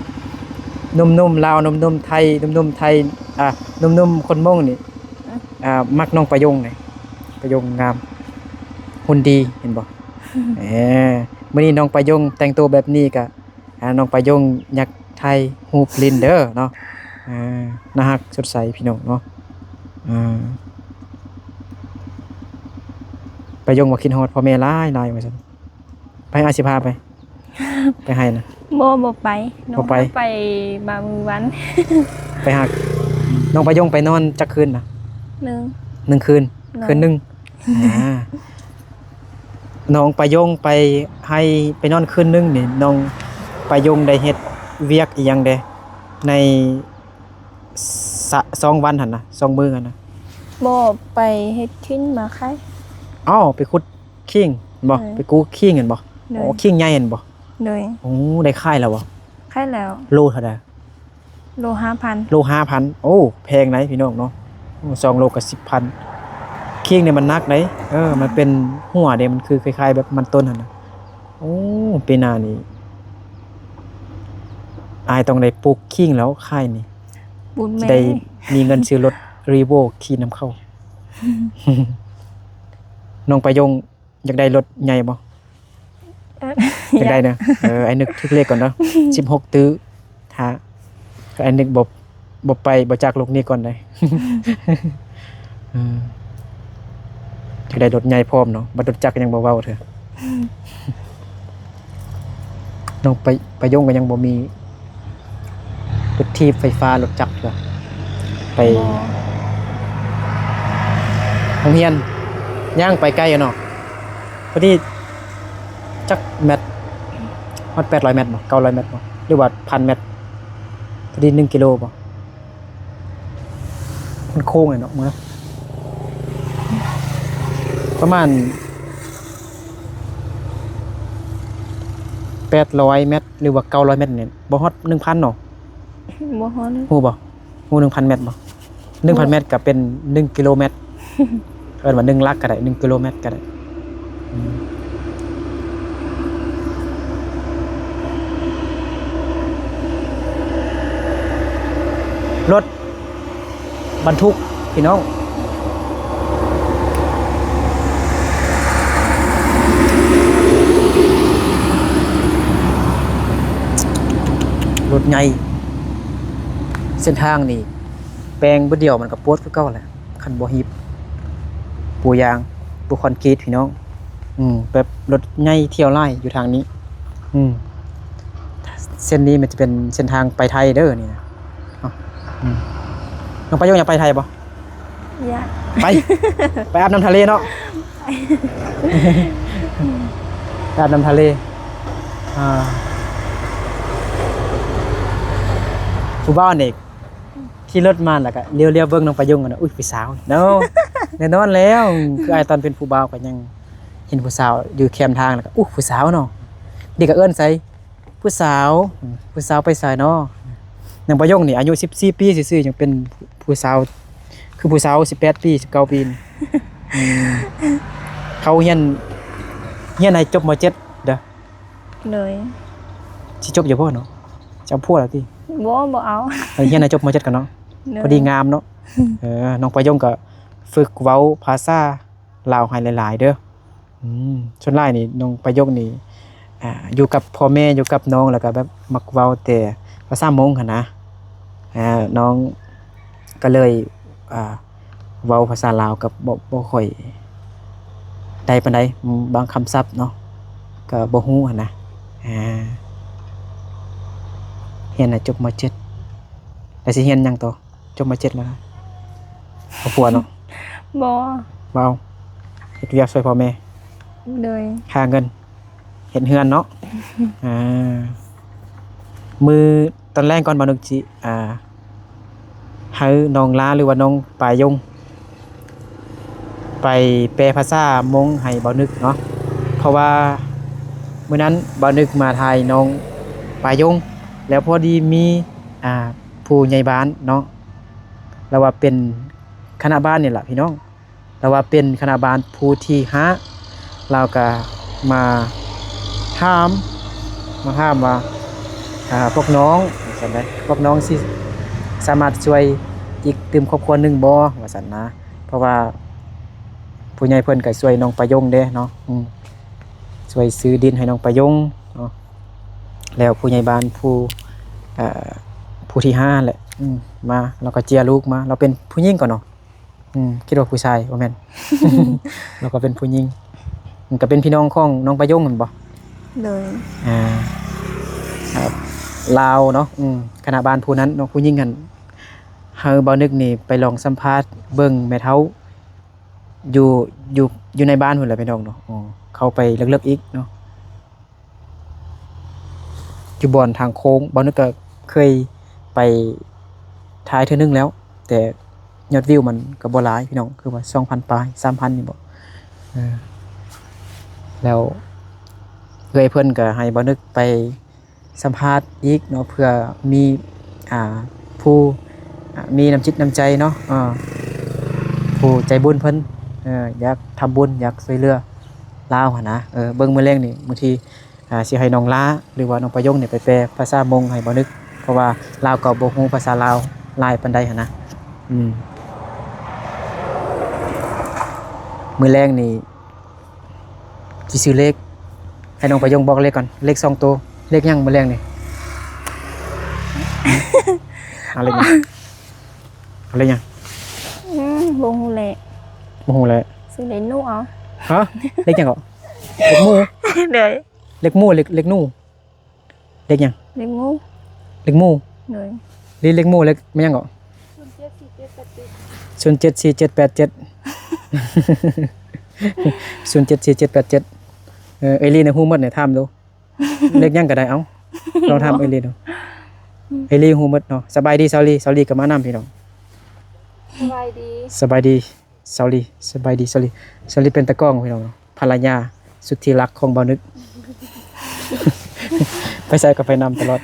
ໜຸ່ມໆລາວ ໜຸ່ມໆໄທ ໜຸ່ມໆໄທ ອ່າ ໜຸ່ມໆຄົນມົ້ງນີ້ ອ່າ ມັກນ້ອງປາຍົງນີ້. ປາຍົງງາມ ຫຸ່ນດີ ເຫັນບໍ່? ເອີ ມື້ນີ້ນ້ອງປາຍົງແຕ່ງໂຕແບບນີ້ກະ ອ່າ ນ້ອງປາຍົງຢາກຖ່າຍຮູບຫຼິ້ນເດີເນາະ. ອ່າ ໜ້າຮັກສົດໃສພີ່ນ້ອງເນາະ. ອ່າ ປາຍົງວ່າຄິດຮອດພໍ່ແມ່ຫຼາຍໆວ່າຊັ້ນ. ໄປ ອ້າຍຊິພາໄປ ໄປໄຮ່ນະ. ບໍ່ ບໍ່ໄປ. ບໍ່ໄປ. ນ້ອງພາໄປບາງມື້ວັນ. ໄປຫາ ນ້ອງປາຍົງໄປນອນຈັກຄືນນະ? ໜຶ່ງ ໜຶ່ງຄືນ. ໂດຍ. ຄືນໜຶ່ງ. ອ່າ ນ້ອງປາຍົງໄປໄຮ່ ໄປນອນຄືນໜຶ່ງນີ້ ນ້ອງປາຍົງໄດ້ເຮັດວຽກອີ່ຫຍັງແດ່ ໃນ ສະ ສອງວັນຫັ້ນນະ ສອງມື້ຫັ້ນນະ? ບໍ່ ໄປເຮັດຂີ້ນມາຂາຍ. ອ້າວ ໄປຂຸດຄີງແມ່ນບໍ່? ໂດຍ. ໄປກູ້ຄີງແມ່ນບໍ່? ໂດຍ. ໂອ້ ຄີງໃຫຍ່ແມ່ນບໍ່? ໂດຍ. ໂອ້ ໄດ້ຂາຍແລ້ວບໍ່? ຂາຍແລ້ວ. ໂລເທົ່າໃດ? ໂລຫ້າພັນ. ໂລຫ້າພັນ. ໂອ້ ແພງໃດພີ່ນ້ອງເນາະ. ໂອ້ ສອງໂລກໍສິບພັນ. ຄີງນີ້ມັນໜັກໃດ. ເອີ ມັນເປັນຫົວເດ້ ມັນຄືຄ້າຍໆແບບມັນຕົ້ນຫັ້ນນະ. ໂອ້ ປີໜ້ານີ້ ອ້າຍຕ້ອງໄດ້ປູກຄີງແລ້ວຂາຍນີ້. ບຸນແມ່ ຊິໄດ້ມີເງິນຊື້ລົດ Revo ຂີ່ນຳເຂົາ. ນ້ອງປາຍົງຢາກໄດ້ລົດໃຫຍ່ບໍ່? ເອີ ຢາກໄດ້ເນາະ. ເອີ ອ້າຍນຶກຖືກເລກກ່ອນເນາະ. ສິບຫົກຕື້ ຖ້າ ກໍອ້າຍນຶກບໍ່ ບໍ່ໄປ ບໍ່ຈາກໂລກນີ້ກ່ອນໃດ. ເອີ ຢາກໄດ້ລົດໃຫຍ່ພ້ອມເນາະ. ບັດລົດຈັກຍັງບໍ່ເວົ້າເທື່ອ. ນ້ອງປາ ປາຍົງກໍຍັງບໍ່ມີລົດຖີບໄຟຟ້າ ລົດຈັກເທື່ອ. ໄປ ບໍ່ ໂຮງຮຽນ ຍ່າງໄປໄກຢູ່ເນາະ. ພໍດີຈັກແມັດ ຮອດແປດຮ້ອຍແມັດບໍ່? ເກົ້າຮ້ອຍແມັດບໍ່? ຫຼືວ່າພັນແມັດ? ພໍດີໜຶ່ງກິໂລບໍ່? ມັນໂຄ້ງເລີຍເນາະ ມື້ນະ ປະມານແປດຮ້ອຍແມັດ ຫຼືວ່າເກົ້າຮ້ອຍແມັດນີ້ ບໍ່ຮອດໜຶ່ງພັນເນາະ. ບໍ່ຮອດ. ຮູ້ບໍ່? ຮູ້ໜຶ່ງພັນແມັດບໍ່? ໜຶ່ງພັນແມັດກໍເປັນໜຶ່ງກິໂລແມັດ. ເອີ້ນວ່າໜຶ່ງຫຼັກກໍໄດ້ ໜຶ່ງກິໂລແມັດກໍໄດ້. ອືມ ລົດບັນທຸກພີ່ນ້ອງ. ລົດໃຫຍ່ ເສັ້ນທາງນີ້ແປງບຶດດຽວມັນກໍປວດຄືເກົ່າແຫຼະ ຄັນບໍ່ຮີບປູຢາງ ປູຄອນກຣີດພີ່ນ້ອງ. ອືມ ແບບລົດໃຫຍ່ທ່ຽວຫຼາຍຢູ່ທາງນີ້. ອືມ ເສັ້ນນີ້ມັນຈະເປັນເສັ້ນທາງໄປໄທເດີນີ້ນະ. ເອົາ ອືມ ນ້ອງປາໂຍງຢາກໄປໄທບໍ່? ຢາກ. ໄປ ໄປອາບນ້ຳທະເລເນາະ. ໄປອາບນ້ຳທະເລ. ອ່າ ຜູ້ບ່າວນີ້ຂີ່ລົດມາແລ້ວກະລຽວໆເບິ່ງນ້ອງປາໂຍງນະ ອຸ້ຍ ຜູ້ສາວເນາະ. ແນ່ນອນແລ້ວ ຄືອ້າຍຕອນເປັນຜູ້ບ່າວກໍຍັງ ເຫັນຜູ້ສາວຢູ່ແຄມທາງ ແລ້ວກໍ ອຸ້ ຜູ້ສາວເນາະ. ເດັກກໍເອີ້ນໃສ່ ຜູ້ສາວ ອືມ ຜູ້ສາວໄປໃສເນາະ? ນ້ອງປະຍົງນີ້ອາຍຸສິບສີ່ປີຊື່ໆ ຍັງເປັນຜູ້ສາວ ຄືຜູ້ສາວສິບແປດປີ ສິບເກົ້າປີນີ້. ອືມ ເຂົາຮຽນ ຮຽນໃຫ້ຈົບ ມ.ເຈັດ ເດີ້. ໂດຍ ຊິຈົບຢູ່ບໍ່ເນາະ? ຈະເອົາຜົວແລ້ວຕິ? ບໍ່ ບໍ່ເອົາ. ເອີ ຮຽນໃຫ້ຈົບ ມ.ເຈັດ ກ່ອນເນາະ. ໂດຍ ພໍດີງາມເນາະ. ອືມ ເອີ ນ້ອງປະຍົງກໍຝຶກເວົ້າພາສາລາວໃຫ້ຫຼາຍໆ ເດີ້. ອືມ ສ່ວນຫຼາຍນີ້ນ້ອງປະຍົງນີ້ ອ່າ ຢູ່ກັບພໍ່ແມ່ ຢູ່ກັບນ້ອງ ແລ້ວກໍແບບມັກເວົ້າແຕ່ພາສາມົ້ງຫັ້ນນະ. ອ່າ ນ້ອງກໍເລີຍ ອ່າ ເວົ້າພາສາລາວກໍບໍ່ ບໍ່ຄ່ອຍໄດ້ປານໃດ ບາງຄຳສັບເນາະ ກໍບໍ່ຮູ້ຫັ້ນນະ. ອ່າ ຮຽນໃຫ້ຈົບ ມ.ເຈັດ ແລ້ວຊິຮຽນຫຍັງຕໍ່? ຈົບ ມ.ເຈັດ ແລ້ວນະ ເອົາຜົວເນາະ? ບໍ່ ບໍ່ເອົາ. ເຮັດວຽກຊ່ວຍພໍ່ແມ່? ໂດຍ ຫາເງິນ ເຮັດເຮືອນເນາະ. ອ່າ ມື້ຕອນແລງກ່ອນ ບ່າວນຶກຊິ ອ່າ ໃຫ້ນ້ອງລາ ຫຼືວ່ານ້ອງປາຍົງ ໄປແປພາສາມົ້ງໃຫ້ບ່າວນຶກເນາະ. ເພາະວ່າມື້ນັ້ນບ່າວນຶກມາຖ່າຍນ້ອງປາຍົງ ແລ້ວພໍດີມີ ອ່າ ຜູ້ໃຫຍ່ບ້ານເນາະ ລາວວ່າເປັນຄະນະບ້ານນີ້ລະພີ່ນ້ອງ ລາວວ່າເປັນຄະນະບ້ານຜູ້ທີຫ້າ ລາວກະມາຖາມ ມາຖາມວ່າ ອ່າ ພວກນ້ອງ ວ່າຊັ້ນໃດ ພວກນ້ອງຊິສາມາດຊ່ວຍອີກຕື່ມຄອບຄົວໜຶ່ງບໍ່ ວ່າຊັ້ນນະ. ເພາະວ່າຜູ້ໃຫຍ່ເພິ່ນກະຊ່ວຍນ້ອງປາຍົງເດ້ເນາະ ອືມ ຊ່ວຍຊື້ດິນໃຫ້ນ້ອງປາຍົງເນາະ. ແລ້ວຜູ້ໃຫຍ່ບ້ານຜູ້ ເອີ ຜູ້ທີຫ້າແຫຼະ ອືມ ມາ ລາວກໍເຈຍລູກມາ ລາວເປັນຜູ້ຍິງກ່ອນເນາະ. ອືມ ຄິດວ່າຜູ້ຊາຍ ບໍ່ແມ່ນ ລາວກໍເປັນຜູ້ຍິງ ມັນກໍເປັນພີ່ນ້ອງຂອງນ້ອງປາຍົງແມ່ນບໍ່? ໂດຍ ອ່າ ລາວເນາະ ອືມ ຄະນະບ້ານຜູ້ນັ້ນເນາະ ຜູ້ຍິງຫັ້ນ ໃຫ້ບ່າວນຶກນີ້ໄປລອງສຳພາດເບິ່ງແມ່ເຖົ້າ ຢູ່ ຢູ່ ຢູ່ໃນບ້ານພຸ້ນແຫຼະພີ່ນ້ອງເນາະ. ເຂົ້າໄປເລິກໆອີກເນາະ ຢູ່ບ່ອນທາງໂຄ້ງ ບ່າວນຶກກໍເຄີຍໄປຖ່າຍເທື່ອໜຶ່ງແລ້ວ ແຕ່ຍອດວິວມັນກໍບໍ່ຫຼາຍພີ່ນ້ອງ ຄືວ່າສອງພັນປາຍ ສາມພັນນີ້ບໍ. ເອີ ແລ້ວເອື້ອຍເພິ່ນກໍໃຫ້ບ່າວນຶກໄປ ສຳພາດອີກເນາະ ເພື່ອມີ ອ່າ ຜູ້ ອ່າ ມີນ້ຳຈິດນ້ຳໃຈເນາະ ອ່າ ຜູ້ໃຈບຸນເພິ່ນ ເອີ ຢາກທຳບຸນ ຢາກຊ່ວຍເຫຼືອລາວຫັ້ນນະ. ເອີ ເບິ່ງມື້ແລງນີ້ ບາງທີ ອ່າ ຊິໃຫ້ນ້ອງລາ ຫຼືວ່ານ້ອງປາຍົງນີ້ໄປແປພາສາມົ້ງໃຫ້ບ່າວນຶກ ເພາະວ່າລາວກໍບໍ່ຮູ້ພາສາລາວຫຼາຍປານໃດຫັ້ນນະ. ອືມ ມື້ແລງນີ້ ຊິຊື້ເລກ ໃຫ້ນ້ອງປາຍົງບອກເລກກ່ອນ ເລກສອງໂຕ. ເລກຫຍັງມື້ແລງນີ້? ເອົາເລກຫຍັງ? ເອົາເລກຫຍັງ? ອືມ ບໍ່ຮູ້ແຫຼະ ບໍ່ຮູ້ແຫຼະ ຊື້ເລກໜູເອົາ. ຮະ? ເລກຫຍັງເກາະ? ເລກໝູ? ໂດຍ ເລກໝູ ເລກ ເລກໜູ. ເລກຫຍັງ? ເລກໝູ ເລກໝູ. ໂດຍ ເລກ ເລກໝູ ເລກແມ່ນຫຍັງເກາະ? ສູນເຈັດສີ່ເຈັດແປດເຈັດ ສູນເຈັດສີ່ເຈັດແປດເຈັດ ສູນເຈັດສີ່ເຈັດແປດເຈັດ. ເອີ ເອລີນະຮູ້ໝົດນີ້ ຖາມດູ ເລກຫຍັງກໍໄດ້. ເອົ້າ ລອງຖາມເອລີດູ ເອລີຮູ້ໝົດເນາະ. ສະບາຍດີຊາວລີ ຊາວລີກໍມານຳພີ່ນ້ອງ. ສະບາຍດີ ສະບາຍດີຊາວລີ ສະບາຍດີຊາວລີ. ຊາວລີເປັນຕາກ້ອງພີ່ນ້ອງເນາະ ພັນລະຍາສຸດທີ່ລັກຂອງບ່າວນຶກ ໄປໃສກໍໄປນຳຕະຫຼອດ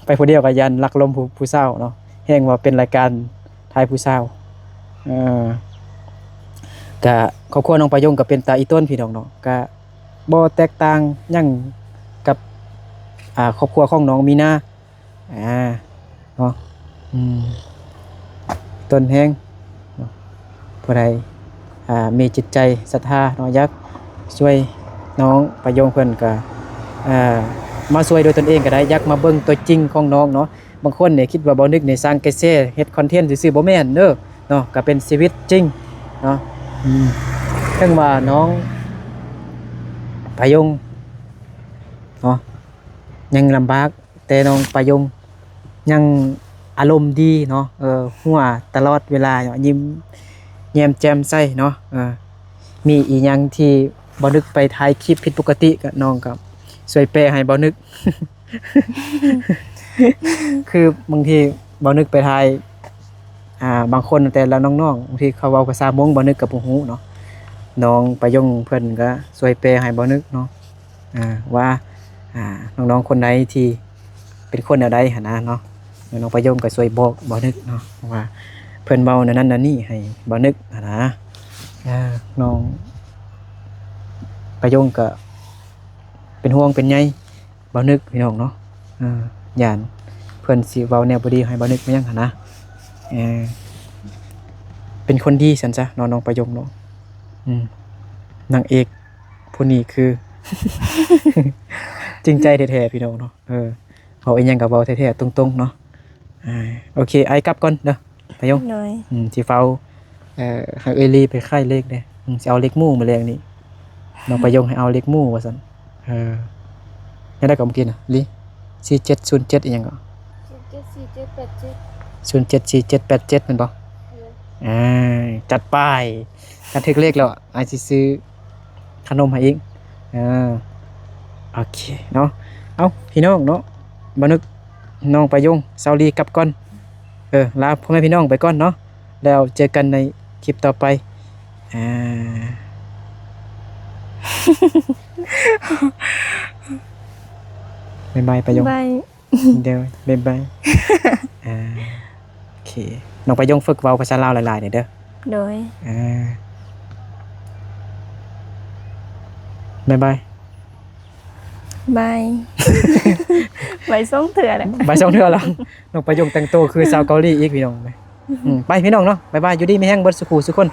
ໄປຜູ້ດຽວກໍຢ້ານລັກລົມຜູ້ ຜູ້ສາວເນາະ ແຮ່ງວ່າເປັນລາຍການຖ່າຍຜູ້ສາວ. ເອີ ກະຄອບຄົວນ້ອງປາຍົງກໍເປັນຕາອີຕົນພີ່ນ້ອງເນາະ ກະບໍ່ແຕກຕ່າງຫຍັງກັບ ອ່າ ຄອບຄົວຂອງນ້ອງມີນາ ອ່າ ເນາະ ອືມ ຕົ້ນແຮງເນາະ. ຜູ້ໃດ ອ່າ ມີຈິດໃຈສັດທາເນາະ ຢາກຊ່ວຍນ້ອງປາຍົງເພິ່ນກໍ ອ່າ ມາຊ່ວຍດ້ວຍຕົນເອງກໍໄດ້ ຢາກມາເບິ່ງຕົວຈິງຂອງນ້ອງເນາະ. ບາງຄົນນີ້ຄິດວ່າບ່າວນຶກນີ້ສ້າງກະແສ ເຮັດຄອນເທັນຊື່ໆ ບໍ່ແມ່ນເດີ້ເນາະ ກໍເປັນຊີວິດຈິງເນາະ. ອືມ ເຖິງວ່ານ້ອງປາຍົງເນາະ ຍັງລຳບາກ ແຕ່ນ້ອງປາຍົງຍັງອາລົມດີເນາະ ເອີ ຫົວຕະຫຼອດເວລາເນາະ ຍິ້ມແຍ້ມແຈ່ມໃສເນາະ. ເອີ ມີອີ່ຫຍັງທີ່ບ່າວນຶກໄປຖ່າຍຄລິບຜິດປົກກະຕິ ກໍນ້ອງກໍຊ່ວຍແປໃຫ້ບ່າວນຶກ ຄືບາງທີບ່າວນຶກໄປຖ່າຍ ອ່າ ບາງຄົນ ແຕ່ລະນ້ອງໆ ບາງທີເຂົາເວົ້າພາສາມົ້ງ ບ່າວນຶກກໍບໍ່ຮູ້ເນາະ. ນ້ອງປະຍົງເພິ່ນກໍຊ່ວຍແປໃຫ້ບ່າວນຶກເນາະ ອ່າ ວ່າ ອ່າ ນ້ອງໆຄົນໃດທີ່ເປັນຄົນແນວໃດຫັ້ນນະເນາະ ນ້ອງປະຍົງກໍຊ່ວຍບອກບ່າວນຶກເນາະ ວ່າເພິ່ນເວົ້າແນວນັ້ນແນວນີ້ໃຫ້ບ່າວນຶກຫັ້ນນະ ອ່າ ນ້ອງປະຍົງກໍເປັນຫ່ວງເປັນໃຍ ບ່າວນຶກພີ່ນ້ອງເນາະ ເອີ ຢ້ານເພິ່ນຊິເວົ້າແນວບໍ່ດີໃຫ້ບ່າວນຶກແມ່ນຫຍັງຫັ້ນນະ ເອີ ເປັນຄົນດີຊັ້ນຊະເນາະ ນ້ອງປະຍົງເນາະ ອືມ ນາງເອກຜູ້ນີ້ຄືຈິງໃຈແທ້ໆ ພີ່ນ້ອງເນາະ ເອີ ເວົ້າອີ່ຫຍັງກໍເວົ້າແທ້ໆ ຕົງໆເນາະ ອ່າ ໂອເຄ ອ້າຍກັບກ່ອນເດີ ປະຍົງ ໂດຍ ອືມ ຊິຟ້າວ ເອີ ໃຫ້ເອື້ອຍລີໄປຂາຍເລກເດ້ ອືມ ຊິເອົາເລກໝູມື້ແລງນີ້ ນ້ອງປະຍົງໃຫ້ເອົາເລກໝູວ່າຊັ້ນ ເອີ ແນວໃດກໍເມື່ອກີ້ນະ ລີ ສີ່ເຈັດສູນເຈັດ ອີ່ຫຍັງກໍ ສູນເຈັດສີ່ເຈັດແປດເຈັດ ສູນເຈັດສີ່ເຈັດແປດເຈັດ ແມ່ນບໍ່? ເອີ ອ່າ ຈັດໄປ ຄັນຖືກເລກແລ້ວ ອ້າຍຊິຊື້ ຂະໜົມໃຫ້ອີກ ເອີ ໂອເຄເນາະ ເອົ້າ ພີ່ນ້ອງເນາະ ບ່າວນຶກ ນ້ອງປະຍົງ ສາວລີກັບກ່ອນ ເອີ ລາພໍ່ແມ່ພີ່ນ້ອງໄປກ່ອນເນາະ ແລ້ວເຈີກັນໃນຄລິບຕໍ່ໄປ ອ່າ ບາຍບາຍປະຍົງ ບາຍ ໂດຍ ບາຍບາຍ ອ່າ ໂອເຄ ນ້ອງປະຍົງຝຶກເວົ້າພາສາລາວຫຼາຍໆເດີ ໂດຍ ອ່າ ບາຍບາຍ ບາຍ ບາຍສອງເທື່ອແຫຼະ ບາຍສອງເທື່ອແລ້ວ ນ້ອງປະຍົງແຕ່ງໂຕຄືຊາວເກົາຫຼີອີກ ພີ່ນ້ອງ ອືມ ໄປພີ່ນ້ອງເນາະ ບາຍບາຍ ຢູ່ດີມີແຮງເບິດສູ່ຜູ້ສູ່ຄົນ.